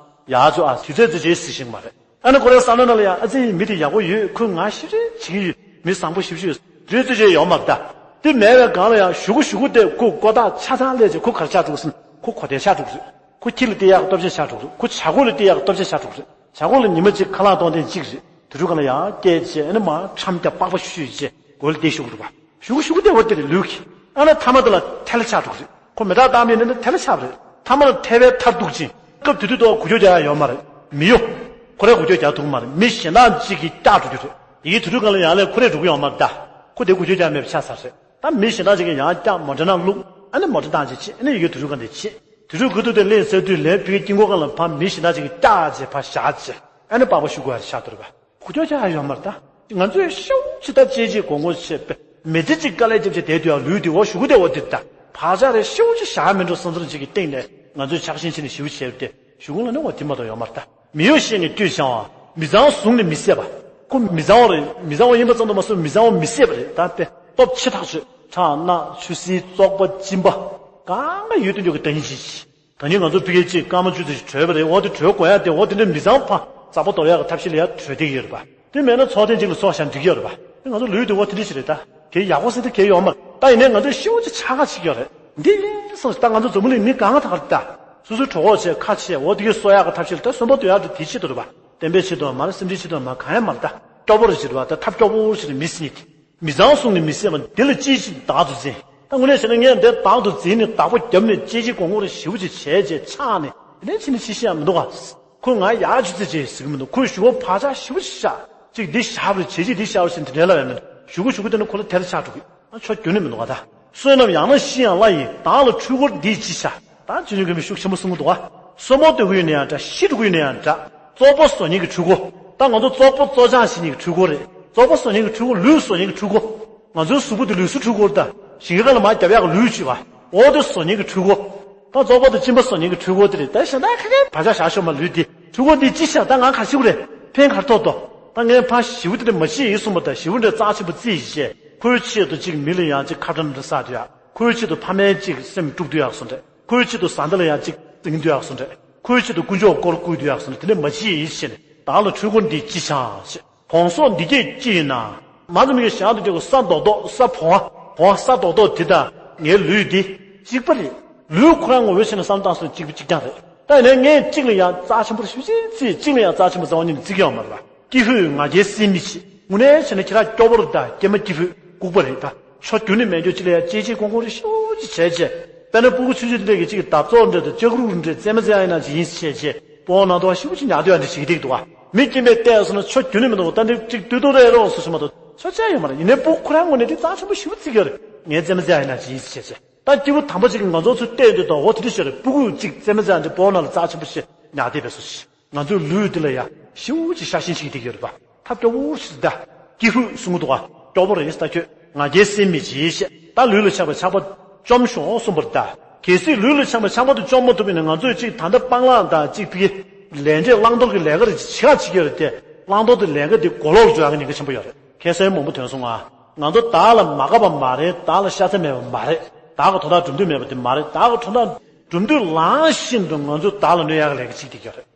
ཡག་ཅུ་ཨ་དུས་ཚོད་ཙི་ཅེ་ཟེར་ཤེས་གི་མ་རེད། ཨ་ནི་ཁོ་རའི་བསམ་བློ་ནང་ལ་ཡང་ཨ་ཙི་མི་དེ་ཡག་པོ་ཡོད། ཁོས་ང་ཞིབ་ཕྲ་བྱེད་ཀྱི་ཡོད། མི་བཟང་པོ་ཞིབ་ཕྲ་ཡོད། དུས་ཚོད་ཅེ་ཡོད་མ་རེད་ད། དེ་མེད་པའི་སྒང་ལ་ཡང་གཞུག་གུ་གཞུག་གུ་དེ་ཁོ་ཀོ་ཐག་ཆ་ཚང་སླེབས་ཚེ་ཁོ་གར་ཆགས་འགྲོ་གི་སོང་། ཁོ་གོ་དེ་ཆགས་འགྲོ་གི་རེད། ཁོ་ཁྱི་ལ་བལྟས་ཡག་སྟོབས་ཆེ་ཆགས་འགྲོ་གི་རེད། ཁོ་བྱ་རྒོད་ལ་བལྟས་ཡག་སྟོབས་ཆེ་ཆགས་འགྲོ་གི་རེད། བྱ་རྒོད་ལ་ཉི་མ་གཅིག་ཁ་ལག་གཏོང་དེ་གཅིག་རེད། དུས་དྲུག་ག་ལ་ཡང་སྐད་བྱས་ཨ་ནི་མ་ཁྲམ་རྒྱག་པགས་པ་བཤུས་བྱས་སྒོ་ལ་བསྡད་ཤོག་གི་རེད་པ། གཞུག་གུ་གཞུག་གུ་དེ་བ་དེ་རེད་ལུས་ཀྱི། ཨ་ན་ཐ་མ་དེ་ལ་ཐལ་ཆགས་འགྲོ་གི་རེད། ཁོ་མེ་སྟག་བཏང་མེད་ན་ཐལ་ཆགས་རེད། ཐ་མ་ལ་ཐལ་བའི་མཐར་ཐུག་ཅིང་སྐབས་དེ་དུས་དུ་འགུལ་སྐྱོད་རྒྱག་ཡ་ཡོད་མ་རེད། མི་གཡོ། ཁོ་རའི་འགུལ་སྐྱོད་རྒྱག་ཐུབ་ཀྱི་མ་རེད། མི་གཞན་དག་ཅིག་གིས་བཀྱག་འགྲོ་རྒྱུ་རེད། ཡི་གེ་དུར་ཁྲོད་སྒང་ལ་ཡར་ལ་ཁོ་རེ་འགྲོ་གི་ཡོད་མ་རེད་ད། ཁོ་དེ་འགུལ་སྐྱོད་རྒྱག་མེད་པ་ཆགས་ཚར་རེད། ད་མི་གཞན་དག་ཅིག་གིས་ཡང་བསྐྱར་མོ་ཊ་ནང་བླུགས། ཨ་ནི་མོ་ཊ་བཏང་བྱས་ཕྱིན། ཨ་ནི་ཡི་གེ་དུར་ཁྲོད་སྒང་དེ་ཕྱིན། དུར་ཁྲོད་དགུ་ཐུག་དེ་ལེན་ཟེར་དུས་ལན་ཕ་གིའི་དཀྱིལ་འཁོར་སྒང་ལ་ཕར་མི་གཞན་དག་ཅིག་གིས་བཀྱགས་བྱས་ཕར་བཞག་བྱས། ཨ་ནི་པགས་པ་བཤུ་དགོས་ཡ་ཆགས་འདུག་རེད་པ། འགུལ་སྐྱོད་རྒྱག་ཡ་ཡོད་མ་རེད་ད། ང་ཚོས་ཤུགས་ཆེ་ད་ཅེ་ཅེ་གོ་ངོ་བྱས་པས་མི་ཚེ་གཅིག་དཀའ་ལས་བརྒྱབ་བྱས་བསྡད་དུས་ཡང་ལུས་དེ་འོ་གཞུག་གུ་དེ་འོ་དེ་རེད་ད། བག་ཆགས་རེ་ཤུགས་ཆེ་བཞག་མི་འགྲོ་བསམ་ཚུལ་ཅིག་གི་སྟེང་ནས་ང་ཚོས་ཆགས་ཞེན་བྱས་ནས་ཞེ་པོ་བྱས་ཏེ་གཞུག་གུ་ལ་ནི་འོ་དེ་མ་གཏོགས་ཡོད་མ་རེད་ད། མི་གཡོ་ཤེས་ནས་བསྐྱོད་བྱ་བ། མི་གཙང་བཟུང་ནས་མི་བསད་པ། ཁོ་མི་གཙང་བ་རེད། མི་གཙང་བ་ཡིན་པ་ཙམ་དུ་མ་ཟད་མི་གཙང་བ་མི་བསད་པ་རེད་ད། དཔེ་སྟོབས་ཆེ་ཐག་ཆོད། ཁྲག་རྣག་ཆུ་སྲིན་བཙོག་པ་གཅིན་པ། གང་ག་ཡོད་དོན་ཅོག་གི་བདག་ཉིད་ཅིག་ད་ནི་ང་ཚོ་ཕ་གིའི་ཅིག་སྐར་མ་བཅུ་ཙམ་ཞིག་གྲོལ་བ་རེད། འོ་དེ་གྲོལ་དགོས་ཡ་དེ་འོ་དེ་འདྲ་མི་གཙང་བ་ཟག་པ་དོར་ཡག་གི་ཐབས་ཤེས་ལ་ཡ་གྲོལ་བསྡད་ཀྱི་ཡོད་རེད་པ། དེ་མེད་ན་ཚོགས་ཐེངས་གཅིག་ལ་ཚོགས་བཞག་འགྲིག་གི་ཡོད་རེད་པ། དེ་ང་ཚོ་ལུས་དེ་འོ་དེ་འདྲ་ཞིག་རེད་ད། དེ་ཡག་པོ་ཟེར་ད་གལ་ཡོད་མ་རེད། ད་ཡིན་ནའི་ང་ཚོས་ཤེའུ་ཅིག་ཆག་ཁ་ཅིག་ཡོད་རེད། འདི་ཡིན་སོང་ད་ང་ཚོ་འཛམ་བུ་གླིང་མི་གང་ག་ད་ག་རེད་ད། སོ་སོའི་གྲོད་ཁོག་ཆེ་ཁ་ཆེ་འོ་དེ་གའི་གསོ་ཡག་གི་ཐབས་ཤེས་ལ་ད་གསོན་པོ་སྡོད་ཡག་དེ་དེའི་ཆེད་དུ་རེད་པ། བསྟན་པའི་ཆེད་དུ་མ་རེད། སེམས་ཅན་ཆེད་དུ་མ་གང་ཡང་མ་རེད་ད། སྐྱོ་པོ་རེད་ཅེས་རེད་པ། ད་ཐབས་སྐྱོ་པོ་ཞིག་རེད་མི་སྲིད་ནི་དེ། མི་གཙང་བཟུང་ནས་མི་བསད་པ་འདི་ལ་ཅིའི་ཕྱིར་བདག་ཏུ་འཛིན། ད་དངོས་གནས་བྱས་ན་ངས་འདི་བདག་ཏུ་འཛིན་ནས་བདག་པོ་བརྒྱབ་ནས་ཅེ་ཅེ་གོ་ངོ་རེ་ཞེ་པོ་ཅིག་བྱས་རྗེས་ཆགས་ནས་དེ་ནས་ཕྱིན་ནས་ཕྱི་བཤད་ཡ་མི་འདུག་ག་ཁོས་ང་ཡག་ཅི་ཙི་ཅེས་ཟེར་གི་མི་འདུག་ཁོས་གཞུག་གུ་བག་ཆགས་ཞེ་པོ་ཅིག་བཞག་ཅིག་འདི་བཞག་པ་རེད། བྱས་རྗེས་འདི་བཞག་པ་ཞིག་འདི་འདྲའི་ལབ་ཡ་མི་འདུག་གཞུག་གུ་གཞུག་གུ་དེ་ནི་ཁོ་ལ་དེར་ཆགས་འགྲོ་གི། ཨ་ཆོ་རྒྱུན་ནས་མི་འདུག་ག་ད། བསོད་ནམས་ཡང་ན་ཤི་ཡང་བླ་ཡིན། བདག་ལ་འཁྲུལ་འཁོར་འདིས་ཅི་བྱ། ད་ཅི་ནུས་ཀྱིས་མི་ཤུགས་ཆེན་པོ་གསུང་གི་འདུག་ག་གསོན་པོ་སྡོད་ཀྱི་ཡོད་ན་ཡང་འདྲ། ཤི་འགྲོ་གི་ཡོད་ན་ཡང་འདྲ། བཙོག་པ་བཟོ་མཁན་གྱི་འཁྲུལ་འཁོར། ད་ང་ཚོ་བཙོག་པ་བཙོག་སྦྱང་བྱེད་མཁན་གྱི་འཁྲུལ་འཁོར་རེད། བཙོག་པ་བཟོ་མཁན་གྱི་འཁྲུལ་འཁོར། ལུས་བཟོ་མཁན་གྱི་འཁྲུལ་འཁོར། ང་ཚོའི་གཟུགས་པོ་འདི་ལུས་སུ་འཁྲུལ་འཁོར་ད། ཞིང་ཁ་ལ་མར་རྒྱབ་ཡག་གི་ལུས་བྱེད་པ། འོ་དེ་བཟོ་མཁན་གྱི་འཁྲུལ་འཁོར། ད་བཙོག་པ་དང་གཅིན་པ་བཟོ་མཁན་གྱི་འཁྲུལ་འཁོར་དེ་རེད། ད་གཞན་དག་ཁ་ཁའི་བག་ཆགས་བཞག་ཤོག་མ་ལུས་འདི། འཁྲུལ་འཁོར་འདི་ཅི་བྱ། ད་ང་ག་ཤི་བ་རེད། ཕན་ག་རེ་ཐོགས་དོ། ད་ངས་ཕ་ཞེ་པོ་དེ་འདྲ་མ་བྱེད་ཡིན་གསུངས་པ་དང་ཞེ་པོ་འདྲ་རྩ་ཆེན་པོ་བརྩིས་བྱས། ཁོའི་ཆེད་དུ་གཅིག་མི་ལ་ཡང་གཅིག་ཁ་བྲལ་འདྲ་བསགས་དུ་ཡ། ཁོའི་ཆེད་དུ་ཕ་མའི་གཅིག་སེམས་དཀྲུག་དུ་ཡག་སོང་འདྲ། ཁོའི་ཆེད་དུ་བཟའ་ཟླ་ལ་ཡང་གཅིག་འཛིང་དུ་ཡག་སོང་འདྲ། ཁོའི་ཆེད་དུ་དཀོན་མཆོག་སྐོར་བསྐུལ་དུ་ཡག་སོང་འདྲ། དེ་འདྲ་མ་བྱེད་ཡིན་ཞེས་ནས་བདག་ལ་འཁྲུལ་འཁོར་འདི་ཅི་བྱ་ཞེས། གོང་སོགས་འདི་སྐད་ཅི་ཡིན་ན། མ་ཙམ་གྱི་ཞག་ཏུ་འགྱོ་གི་ས་རྡོག་རྡོག་ས་བོང་བ་བོང་བ་ས་རྡོག་རྡོག་དེ་དང་ངའི་ལུས་འདི་གཅིག་པ་རེད། ལུས་ཁོ་རང་ངོ་བོའི་ཆ་ནས་བསམ་བློ་བཏང་སོང་གཅིག་པ་གཅིག་རྐྱང་རེད། ད་ཡིན་ནའི་ངས་གཅིག་ལ་ཡང་རྩ་ཆེན་པོར་ཞུ་ཅིག་བརྩིས། གཅིག་ལ་ཡང་རྩ་ཆེན་པོ་རྩ་བ་ཉིད་ནས་བརྩི་གི་ཡོད་མ་རེད་པ། ཀྱི་ཧུད་ང་རྒྱལ་སེམས་མེད་ཅིག་དངོས་གནས་བྱས་ན་ཁྱེད་རང་སྐྱོ་པོ་རེད་ད། སྐྱེས་མ་ཀྱི་ཧུད་ལྐུགས་པ་རེད་ད། ཆོ་རྒྱུན་ནས་མེད་འགྱོ་ཅིག་ལ་ཡང་ཅེ་ཅེ་ཀོང་ཀོང་རེ་ཤུགས་ཅིག་བྱས་རྗེས། དཔེར་ན་སྤུ་གུ་ཆུང་ཆུང་འདྲ་གི་ཅིག་གི་འདབ་ཙོག་འདྲ་དང་ལྕགས་རུ་འདྲ་རྩེད་མོ་རྩེ་ཡ་ཡིན་ན་ཅིག་ཡིན་བྱས་རྗེས་སྤོ་བོ་ནང་དུ་བ་ཤུགས་ཅིག་ཉར་སྡོད་ཡ་འདྲ་བྱེད་ཀྱི་བསྡད་ཀྱི་འདུག་བ། མི་སྐྱེས་མས་བལྟས་སོང་ན་ཆོ་རྒྱུན་ནས་མི་འདུག་ད་འདི་ཅིག་ལྟོས་ལྟོས་རེད་རོགས་སུ་ཞུ་མ་གཏོགས་ཆོ་ཅི་ཡང་ཡོད་མ་རེད། ཡིན་ནའི་སྤུ་གུ་ཁོ་རང་ངོས་ནས་འདི་རྩ་ཆེན་པོ་ཞེ་པོ་བརྩི་གི་ཡོད་རེད། ངའི་རྩེད་མོ་རྩེ་ཡ་ཡིན་ན་ཅིག་ཡིན་བྱས་རྗེས། ད་སྐྱེས་བུ་དམ་པ་ཅིག་གིས་ང་ཚོ་ཚོ་བལྟས་འདུག་དང་འོ་དེ་འདྲ་ཞིག་རེད། སྤུ་གུ་ཅིག་རྩེད་མོ་རྩེ་ཡ་འདྲ་སྤོ་བོ་ནང་ལ་རྩ་ཆེན་པོ་ཞིག་ཉར་བསྡད་པའི་བཟོ་ཞིག་ང་ཚོའི་ལུས་འདི་ལ་ཡ་ཤིའུ་ཅིག་ཤ་ཞེན་བྱེད་ཀྱི་བསྡད་ཀྱི་ཡོད་རེད་པ། ཐབས་སྐྱོ་བོ་ཞིག་ད། ཀྱི་ཧུད་གསུང་གི་འདུག་ག་སྐྱོ་བོ་རེད་ད་ཁྱོད། ང་རྒྱལ་སེམས་མེད་ཅེས་བཤད། ད་ལུས་ལ་ཆགས་པའི་ཆགས་པ་བཅོམ་ཤོག་གསུངས་པ་རེད་ད། གལ་སྲིད་ལུས་ལ་ཆགས་པའི་ཆགས་པ་དེ་བཅོམ་མ་ཐུབ་པ་ཡིན་ན་ང་ཚོས་ཅིག་ད་ལྟ་སྤང་བླང་དང་ཅིག་ཕ་གི་ལས་འབྲས་བླང་དོར་གྱི་ལས་ཀ་རེ་བྱེད་ཁ་བྱེད་ཀྱི་ཡོད་རེད་དེ། བླང་དོར་དེ་ལས་ཀ་དེ་གོ་ལོག་ལ་འགྲོ་ཡག་གི་ཉེན་ཁ་ཆེན་པོ་ཡོད་རེད། ཁ་སང་མང་པོ་ཐོན་སོང་ང་། ང་ཚོ་བདག་ལ་མ་དགའ་བ་མ་རེད། བདག་ལ་ཤ་ཚ་མེད་པ་མ་རེད། བདག་གི་དོན་དག་སྒྲུབ་འདོད་མེད་པ་དེ་མ་རེད། བདག་གི་དོན་དག་སྒྲུབ་འདོད་ལངས་བཞིན་དུ་ང་ཚོས་བདག་ལ་གནོད་ཡག་གི་ལས་ཀ་བྱེད་ཀྱི་ཡོད་རེད།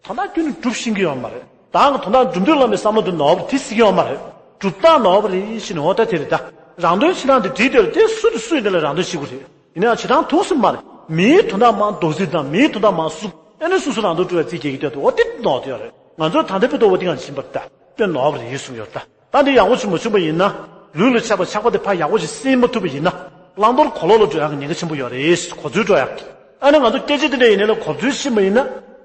དོན་དག་ཁྱོན་ནས་སྒྲུབ་ཤེས་ཀྱི་ཡོད་མ་རེད། བདག་གི་དོན་དག་སྒྲུབ་འདོད་ལངས་པའི་བསམ་བློ་དེ་ནོར་བ་རེད། དེ་སྲིད་ཀྱི་ཡོད་མ་རེད། སྒྲུབ་སྟངས་ནོར་བ་རེད་ཞེས་ནས་འོ་ད་དེ་རེད་ད། རང་དོན་བྱེད་སྟངས་དེ་བྲིས་དེ་རེད་དེ། སུ་དེ་སུ་ཡིན་དེ་ལ་རང་དོན་བྱེད་དགོས་རེད། ཡིན་ན་ཡང་བྱེད་སྟངས་དུས་སུ་མ་རེད། མིའི་དོན་དག་མང་རྡོག་རྫིས་དང་མིའི་དོན་དག་མང་གསུབ། ཨེ་ནས་སུ་སུ་རང་དོན་སྒྲུབ་པའི་རྩིས་རྒྱག་གི་སྟོད་དུ་འོ་དེ་ནོར་དེ་ཡོད་རེད། ང་ཚོའི་ད་ལྟའི་དཔེ་ལྟ་བུ་དེ་གང་ཕྱིན་པར་ལྟ་དཔེ་ནོར་བ་རེད་གསུངས་ཡོད་ད། ད་འདི་ཡག་པོ་ཞིག་མ་བྱུང་པ་ཡིན་ན། ལུས་ལ་ཆགས་པའི་ཆགས་པ་དེ་ཕར་ཡག་པོ་ཞིག་སེལ་མ་ཐུབ་པ་ཡིན་ན། བླང་དོར་གོ་ལོག་ལ་འགྲོ་ཡག་གི་ཉེན་ཁ་ཆེན་པོ་ཡོད་རེད། གོ་ཚུལ་འགྲོ་ཡག་གི། ཨ་ནི་ང་ཚོ་སྐད་ཆ་དེ་འདྲ་ཡིན་ནའི་ལ་གོ་ཚུལ་ཤེས་པ་ཡིན་ན།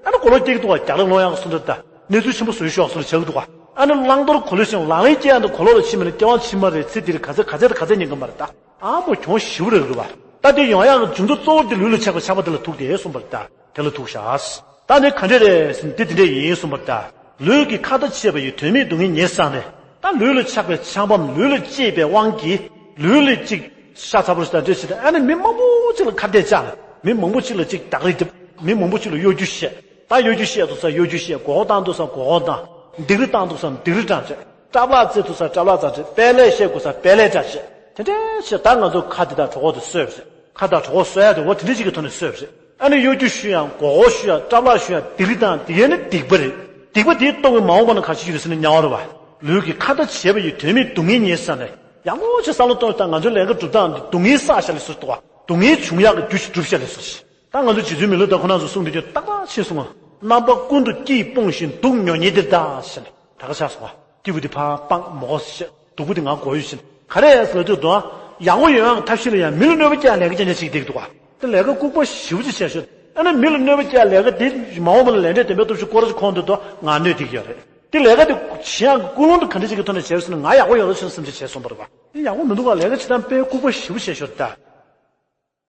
ཨ་ནི་གོ་ལོག་སྐྱེ་གི་འདུག་བ། རྒྱག་ལ་ལོང་ཡག་གི་སུ་འདྲ་ད། གནས་ཚུལ་ཆེན་པོ་བཟོས་ཤོག་སུ་འདྲ་ཆགས་གི་འདུག་བ། ཨ་ནི་བླང་དོར་གོ་ལོག་ཤེས་ལག་ལེན་སྐྱེ་ཡག་འདུག་གོ་ལོག་ལ་ཕྱིན་པ་ནི་སྐྱེ་བ་ཕྱི་མ་རེད། ཚེ་འདིར་ག་ཚད་ག་ཚད་ག་ཚད་ཉེན་ཁ་མ་རེད་ད། ཨ་མོ་གྱོང་ཞེ་པོ་རེད་གི་བ། ད་དེ་ཡོང་ཡག་གི་འབྱུང་ཚུལ་གཙོ་བོ་དེ་ལུས་ལ་ཆགས་པའི་ཆགས་པ་དེ་ལ་ཐུག་སྟེ་གསུངས་པ་རེད་ད། དེ་ལ་ཐུག་བཞག་ད་ནི་ག་འདྲ་རེད་ཟེར་ན་འདི་དེ་འདྲ་ཡིན་གསུངས་པ་རེད་ད། ལུས་ཀྱི་ཁ་ཏ་བྱས་པ་ཡི་དོན་མེད་སྡུག་བསྔལ་ཉེར་བཟང་ལས། ད་ལུས་ལ་ཆགས་པའི་ཆགས་པའམ་ལུས་ལ་སྐྱེས་པའི་དབང་གིས་ལུས་ལ་ཅིག་ཤ་ཚ་པོ་ཞིག་དང་འདྲ་ཞིག་དང་ཨ་ནི་མི་མང་པོ་ཅིག་ལ་ཁ་གཏད་བཅག་ནས་མི་མང་པོ་ཅིག་ལ་ཅིག་བདག་རེས་རྒྱབ། མི་མང་པོ་ཅིག་ལ་གཡོ་སྒྱུ་བཤད། ད་གཡོ་སྒྱུ་བཤད་འདུག་ས་གཡོ་སྒྱུ་བཤད། མགོ་སྐོར་བཏང་འདུག་ས་མགོ་སྐོར་བཏང་། སྡིགས་ར་བཏང་འདུག་ས་སྡིགས་ར་བཏང་བྱས། སྐྲག་པ་བཙལ་འདུག་ས་སྐྲག་པ་བཙལ་བྱས། དཔལ་ལས་བཤད་དགོས་ས་དཔལ་ལས་བཤད་བྱས། དེ་འདྲ་བྱས་ད་ང་ཚོ་ཁ་འདི་དང་གྲོད་ཁོག་དེ་གསོས་པ་རེད། ཁ་དང་གྲོད་ཁོག་གསོ་ཡག་དེ་འོ་དེ་འདྲ་ཅིག་གི་ཐོག་ནས་གསོས་པ་རེད། ཨ་ནི་གཡོ་སྒྱུ་ཞུ་ཡང་མགོ་སྐོར་ཞུ་ཡང་སྐྲག་པ་ཞུ་ཡང་སྡིགས་ར་བཏང་། དེ་གས་ནི་སྡིག་པ་རེད། སྡིག་པ་དེའི་སྟོབས་ཀྱིས་མ་འོངས་པ་ན་ག་ཅི་ཡོད་ཟེར་ན་དམྱལ་བ་རེད་བ། ལུས་ཀྱི་ཁ་ཏ་བྱས་པ་ཡི་དོན་མེད་སྡུག་བསྔལ་ཉེར་བཟང་ལས། ཡག་པོ་ཅིག་བསམ་བློ་གཏོང་དང་། ང་ཚོའི་ལས་ཀ་སྒྲུབ་སྟངས་འདི་སྡུག་བསྔལ་བསགས་བཞག་ལས་སུ་གཏོང་བ། སྡུག་བསྔལ་བྱུང་ཡག་གི་རྒྱུ་ཞིག་སྒྲུབ་བཞག་ལས་སུ་ཞིག་ད་ང་ཚོ་རྗེ་བཙུན་མི་ལ་དྭགས་ཁོ་རང་ཚོ་གསུང་དེ་དུས་ཏག་ཏག་ཤེས་སོང་ང་། རྣམ་པ་ཀུན་ཏུ་སྐྱིད་སྤོང་ཞིང་སྡུག་མྱོང་ཉིད་འདིར་གདའ་ཞེས་ནས་ད་ག་ཆགས་སོང་ང་། སྐྱིད་པོ་འདི་ཕར་སྤང་མོ་ཁོ་ཞེས་སྡུག་པོ་འདི་ང་དགོས་ཡོད་ཞེས་ནས་ག་རེ་ཡང་ཟེར་ལ་དུས་དུ་ཡག་པོ་ཡོང་ཡག་གི་ཐབས་ཤེས་ལ་ཡང་མི་ལ་གནོད་པ་སྐྱེལ་ཡག་ལས་ཀ་ཅན་ཅན་ཞིག་བསྡད་འདུག་ག་དེ་ལས་ཀ་ལྐུགས་པ་ཞེ་པོ་ཅིག་བྱས་ཤོག་ཨ་ནི་མི་ལ་གནོད་པ་སྐྱེལ་ཡག་ལས་ཀ་དེ་མ་འོངས་པ་ལ་ལས་འབྲས་བདེན་པའི་སྟོབས་ཤུགས་སྐོར་ཅིག་ཁོང་དུ་དུ་ང་གནོད་བསྡད་ཀྱི་ཡོད་རེད། དེ་ལས་ཀ་དེ་བྱེད་ཡག་གི་ཀུན་སློང་དེ་ག་འདྲ་ཅིག་གི་ཐོག་ནས་བྱས་ཟེར་ན། ང་ཡག་པོ་ཡོང་རོགས་བྱེད་ཟེར་ནས་བྱས་སོང་བ་རེད་པ། དེ་ཡག་པོ་མི་འདུག་ག་ལས་ཀ་བྱེད་སྟངས་དཔེ་ལྐུགས་པ་ཞེ་པོ་བྱས་ཤོར་ད།